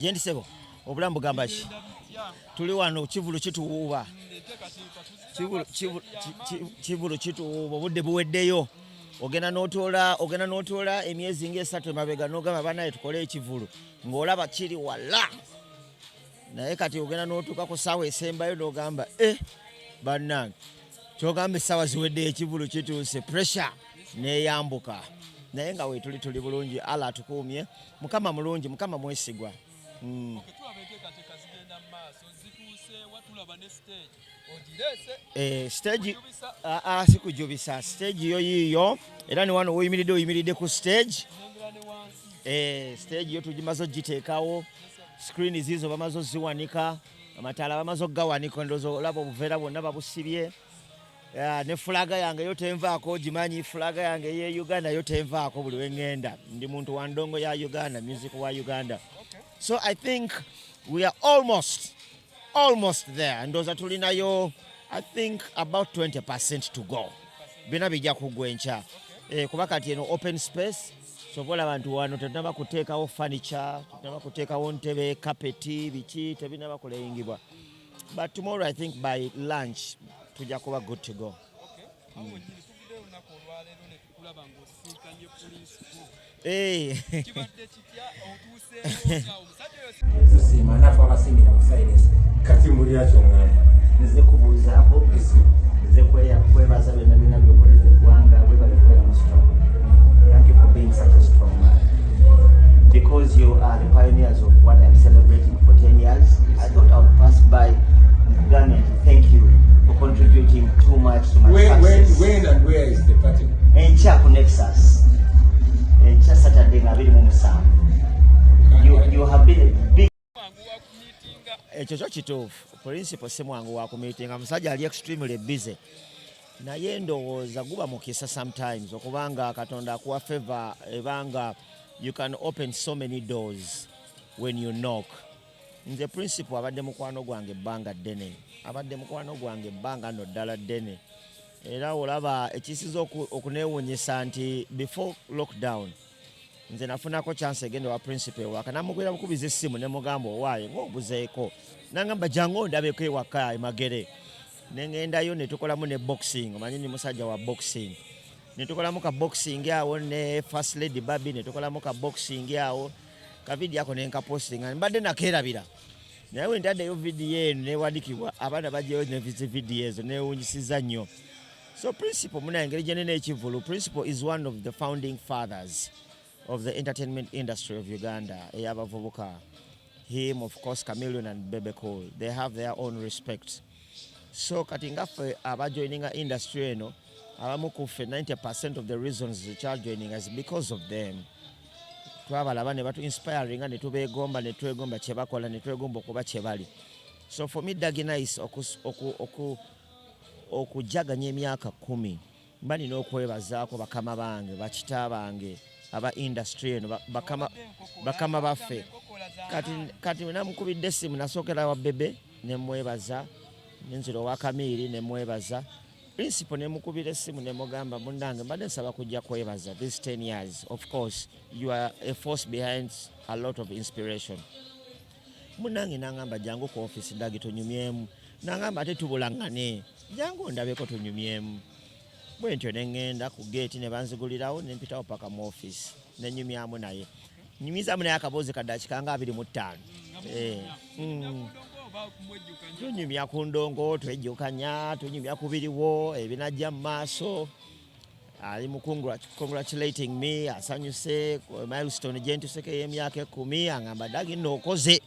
Gyendi sebo, obulamu bugamba ki? Tuli wano, kivulu kituwuuba. Kivulu kituwuuba, obudde buweddeyo. Ogenda n'otoola emyezi nga 3 emabega n'ogamba, "Banaye, tukole ekivulu," ng'olaba kiri wala, naye kati ogenda n'otuuka ku ssaawa esembayo n'ogamba, "E bannange," kyogamba essaawa ziweddeyo, ekivulu kituuse, pressure neeyambuka. Naye nga weetuli, tuli bulungi, Allah atukuumye, Mukama mulungi, Mukama mwesigwa. Tulaba enteekateeka zigenda mu maaso, zituuse watulaba ne stage ogireese. Stage Kujubisa. Ah, ah, si kujubisa, stage yo yiiyo, era ne wano woyimiridde, oyimiridde ku stage. Nengera ne wansi. Stage yo tugimaze ogiteekawo, screen ziizo bamaze oziwanika, amataala bamaze okugawanika, ndowooza olaba obuveera bwonna babusibye. Ne fulaga yange yo tenvaako, ogimanyi, fulaga yange eye Uganda yo tenvaako buli wengenda. Ndi muntu wa ndongo ya Uganda, music wa Uganda. So I think we are almost there. Ndowooza tulinayo, I think, about 20% to go. Byonna bijja kuggwa enkya. Kuba kati eno open space, soba olaba nti wano tetunaba kuteekawo furniture, tetunaba kuteekawo ntebe, kapeti, biki, tebinaba kuleyingibwa, but tomorrow, I think by lunch, tujja kuba good to go. Awo nyini tuvuddeyo olunaku olwaleero ne tukulaba ng'osinkanye Principal. Kibadde kitya? Otuuseewo otya omusajja oyo? Tusiima naffe abasingira mu silence. Kati mbulira kyoŋŋamba. Nze kubuuzaako, nze kwebaza byonna byonna byokolera eggwanga. Webale kubeera mu strong. Thank you for being such a strong man, because you are the pioneers of what I'm celebrating for 10 years. I thought I would pass by nkugambe nti thank you for contributing too much to my success. When and where is the party? Enkya ku Nexus, enkya Saturday nga 27. You have been a big Mwangu wa kumiitinga. Ekyo kyo kituufu, Principal si mwangu wa kumiitinga, musajja ali extremely busy, naye ndowooza guba mukisa sometimes okubanga Katonda akuwa favor ebanga you can open so many doors when you knock. Nze Principal abadde mukwano gwange ebbanga ddene, abadde mukwano gwange ebbanga nno ddala ddene, era olaba ekisiza okuneewuunyisa nti before lockdown nze nafunako chance egenda wa Principal ewaka, namugwera bukubiza essimu ne mugamba, "Owaaye, ng'obuzeeko?" Nangamba, "Jangu ondabeko ewaka emagere." Neŋŋendayo ne tukolamu ne boxing, omanyi ni musajja wa boxing, ne tukolamu ka boxing awo ne First Lady Babi, ne tukolamu ka boxing awo, ka video ako ne nkapostinga. Mbadde nakeerabira, naye we ntaddeyo vidiyo eno newandikibwa, abaana bajjayo ne vidiyo ezo, newunyisiza nnyo. So Principal munaye, engeri gye nina ekivulu, Principal is one of the founding fathers of the entertainment industry of Uganda ey'abavubuka. Him, of course, Chameleon and Bebe Cool, they have their own respect. So kati ngaffe abajoininga industry eno, abamu ku ffe, 90% of the reasons kyajoininga is because of them. Twabalaba ne batu inspiringa, ne tubeegomba, ne twegomba kye bakola, ne twegomba okuba kye bali. So for me, Daggy Nice, okujaganya emyaka 10, mba nina okwebazaako bakama bange, bakita bange aba industry eno, bakama baffe. Kati namukubidde essimu, nasookera wa Bebe nemwebaza, nenzira owa Kamiiri nemwebaza, Principal nemukubira essimu nemugamba, "Munnange, mbadde nsaba kujja kwebaza this 10 years. Of course you are a force behind a lot of inspiration." Munnange nangamba, "Jangu ku office, Dagi, tunyumyemu." Nangamba, "Ate tubulaŋŋane, jangu ondabeko tunyumyemu." Bwe ntyo ne ŋŋenda ku geeti ne banzigulirawo, ne mpitawo paka mu office, ne nyumyamu naye, nyumizaamu naye akaboozi kaddakiika nga 25. Tunyumya ku ndongo, twejjukanya, tunyumya ku biriwo ebinajja mu maaso. Ali mu congratulating me, asanyuse milestone gye ntuseko ey'emyaka 10. Aŋŋamba, "Dagi nno okoze,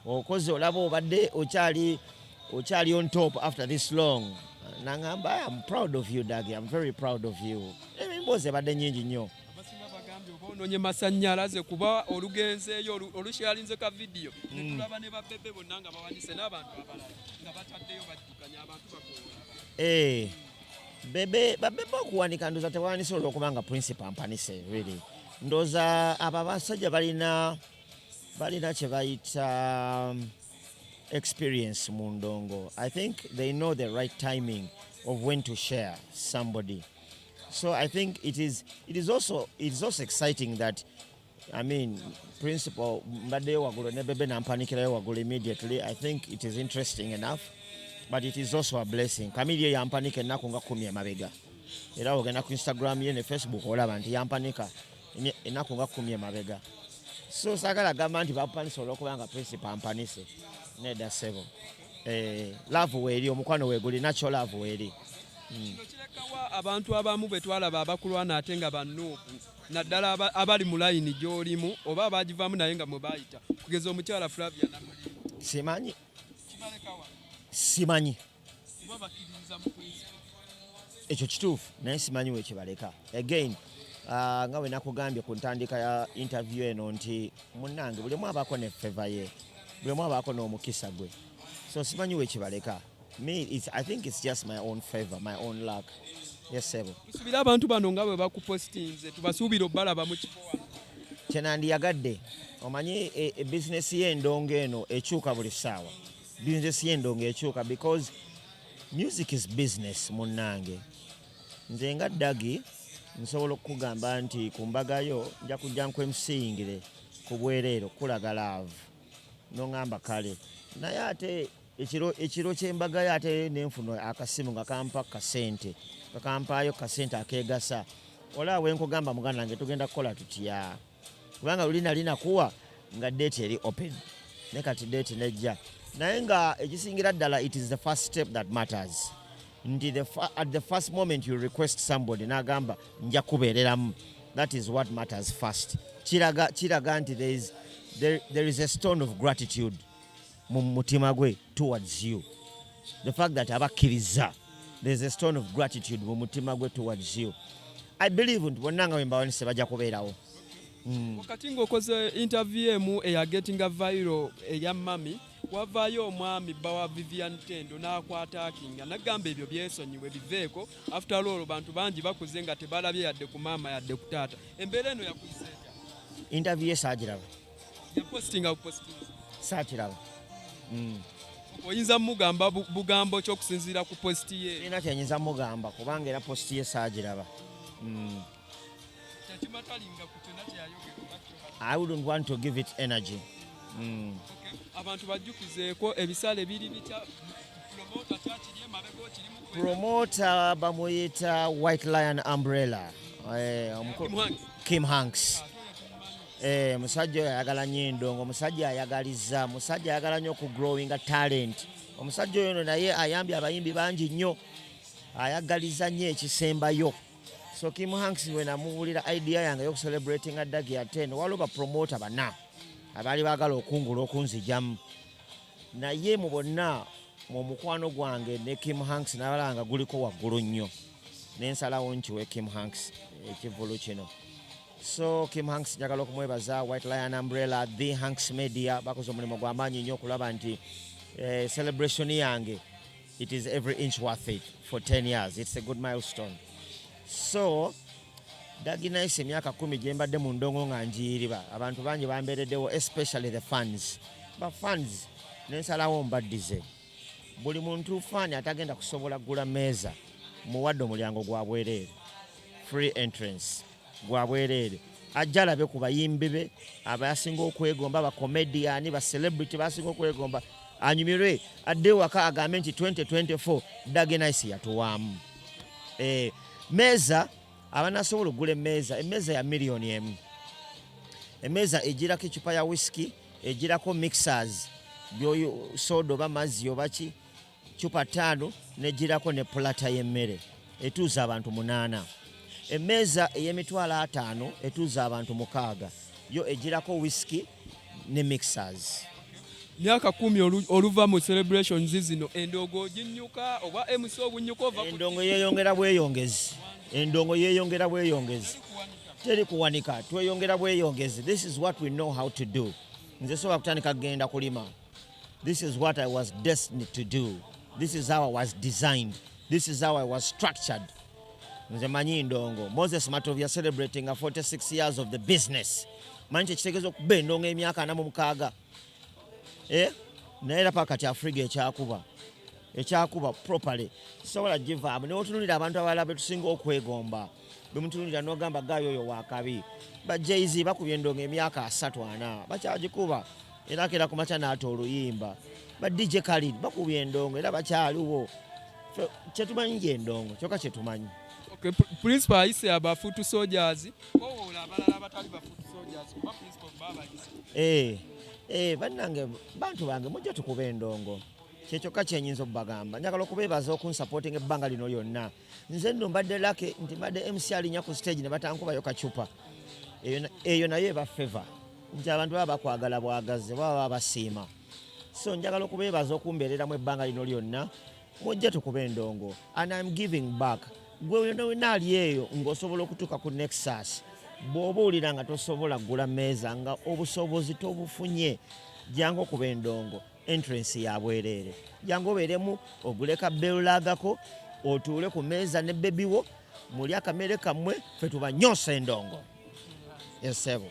okoze, olaba obadde okyali on top after this long." Naŋŋamba, "I am proud of you, Dagi, I'm very proud of you." Emboozi ebadde nnyingi nnyo. Abasinga bagambye oba onoonye masannyalaze, kuba olugenzeeyo olushalinze ka vidiyo ne tulaba ne babebe bonna nga bawanise n'abantu abalala nga bataddeyo bajjukanya abantu bakoola. Bebe, babebe okuwanika, ndowooza tebawanise olwokubanga Principal ampanise. Really, ndowooza abo abasajja balina kye bayita experience mu ndongo. I think they know the right timing of when to share somebody. So I think it is also exciting that I mean, Principal mbaddeyo waggulu ne Bebe nampanikirayo waggulu immediately. I think it is interesting enough, but it is also a blessing. Kamiri ye yampanika ennaku nga 10 emabega, era ogenda ku Instagram ye ne Facebook olaba nti yampanika ennaku nga 10 emabega. So saagala gamba nti bapanise olwokubanga Principal ampanise. Nedda ssebo. Love weeri, omukwano weeguli, nakyo love weeri. Kino kirekawa abantu abamu bwe twalaba abakulwana ate nga bannuupu, naddala abali mu layini gy'olimu oba abagivaamu naye nga mwe bayita, kugeza omukyala Flavia Namuli? Simanyi. Kibalekawa? Simanyi. Kuba bakkiririza mu Principal. Ekyo kituufu, naye simanyi wekibaleka. Again, nga bwe nakugambye ku ntandika ya interview eno nti munnange buli omu abaako ne favor ye, buli omu abaako n'omukisa gwe, so simanyi wekibaleka. Me, I think it's just my own favor, my own luck. Yes, sebo. Tusubire abantu bano nga bwe bakupositinze, tubasuubire obbalaba mu kifo wano? Kyenandiyagadde, omanyi bizinesi y'endongo eno ekyuka buli ssaawa. Bizinesi y'endongo ekyuka because music is business. Munnange, nze nga Dagi nsobola okukugamba nti ku mbagayo nja kujja nkwemsiyingire ku bwereere okukulaga love, noŋŋamba kale, naye ate ekiro ky'embagayo ate nenfuna akasimu nga kampa kasente, kakampaayo kasente akeegasa. Olaba bwe nkugamba, muganda wange, tugenda kukola tutya? Kubanga luli nali nakuwa nga date eri open, ne kati date nejja. Naye nga ekisingira ddala, it is the first step that matters, nti at the first moment you request somebody n'agamba nja kubeereramu, that is what matters first. Kiraga nti there is a stone of gratitude mu mutima gwe towards you. The fact that abakkiriza, there is a stone of gratitude mu mutima gwe towards you. I believe nti bonna nga bwe mbawanise bajja kubeerawo. Wakati ng'okoze interview emu eyagetinga viral eya mami, wavaayo omwami bba wa Vivian Tendo n'akwata akinga nagamba ebyo byesonyiwe, biveeko. After all, bantu bangi bakuze nga tebalabye yadde ku maama yadde ku taata. Embeera eno yakuyisa etya? Interview ye saagiraba. Yapositinga bupositinga. Saakiraba. Oyinza mugamba bugambo kyokusinziira ku post ye? Sirina kyenyinza mugamba kubanga era post ye saagiraba. Tekimatalinga ku kyonna kyeyayogera oba kyo? I wouldn't want to give it energy. Okay. Abantu bajjukizeeko ebisale biri bitya? Promoter kyakiri emabega okirimu? Promoter bamuyita White Lion Umbrella. Kim Hanks. Kim Hanks. Musajja oyo ayagala nnyo endongo, musajja ayagaliza, musajja ayagala nnyo okugrowinga talent. Omusajja oyo no naye ayambye abayimbi bangi nnyo, ayagaliza nnyo ekisembayo. So Kim Hanks bwe namuwulira idea yange y'okucelebratinga Dagi ya 10, waliwo bapromota bana abaali baagala okungula okunzijamu, naye mu bonna mu mukwano gwange ne Kim Hanks nabalaba nga guliko waggulu nnyo, nensalawo nkiwe Kim Hanks ekivulu kino. So Kim Hanks njagala okumwebaza, White Lion Umbrella, The Hanks Media bakoze omulimu gw'amaanyi nnyo okulaba nti celebration yange, it is every inch worth it for 10 years. It's a good milestone. So Dagi Nice, emyaka 10 gye mbadde mu ndongo nga njiiriba, abantu bangi bambeereddewo, especially the fans, ba fans, nensalawo mbaddize. Buli muntu fan atagenda kusobola kugula meeza, muwadde omulyango gwa bwereere, free entrance gwa bwereere, ajja alabe ku bayimbi be abasinga okwegomba, bacomedian, bacelebrity basinga okwegomba, anyumirwe, adde ewaka agambe nti 2024 Dagi Nice yatuwaamu. Meeza, abanasobola okugula emmeeza, emmeeza ya miliyoni 1. Emmeeza egirako ecupa ya whisky, egirako mixers, byoyo soda oba mazzi oba ki, cupa 5, negirako ne platter y'emmere etuuza abantu 8. Emmeeza ey'emitwalo 50 etuuza abantu 6, yo egirako whisky ne mixers. Myaka 10 oluva mu celebrations zino, endongo oginnyuka oba MC obunnyuka ova ku Endongo yeeyongera bweyongezi, endongo yeeyongera bweyongezi, teri kuwanika, tweyongera bweyongezi. This is what we know how to do. Nze sobola kutandika kugenda kulima. This is what I was destined to do. This is how I was designed. This is how I was structured. Nze manyi ndongo. Moses Matovu celebrating 46 years of the business. Manyi kyekitegeeza okuba endongo emyaka 46. Eh? Naye era paka kati Africa ekyakuba, ekyakuba properly, sobola givaamu. Newotunulira abantu abalala betusinga okwegomba, Bemutunulira n'ogamba gaayo oyo wakabi. Ba Jay-Z bakubye endongo emyaka 34, bakyagikuba, era akera ku makya n'ata oluyimba. Ba DJ Khalid bakubye endongo era bakyaliwo. Ffe kyetumanyi gyendongo kyokka kyetumanyi. Okay, Principal ayise aba foot soldiers, kowoola abalala abatali ba foot soldiers, kuba Principal babayise. Bannange, bantu bange, mujja tukuba endongo, kyekyokka kyenyinza okubagamba. Njagala okubeebaza okunsupportinga ebbanga lino lyonna. Nze nno mbadde lucky nti mbadde MC alinnya ku stage ne batankubayo kacupa. Eyo nayo eba favor nti abantu baba bakwagala bwagazi, baba basiima. So njagala okubeebaza okumbeereramu ebbanga lino lyonna. Mujje tukuba endongo and I'm giving back. Gwe wena wena ali eyo ng'osobola okutuuka ku Nexus, bw'oba owulira nga tosobola kugula mmeeza, nga obusobozi tobufunye, jangu okuba endongo. Entrance ya bwereere. Jangu obeeremu, ogule ka belulagako, otuule ku mmeeza ne baby wo, muli akamere kammwe, ffe tubanyoosa endongo. Esebo.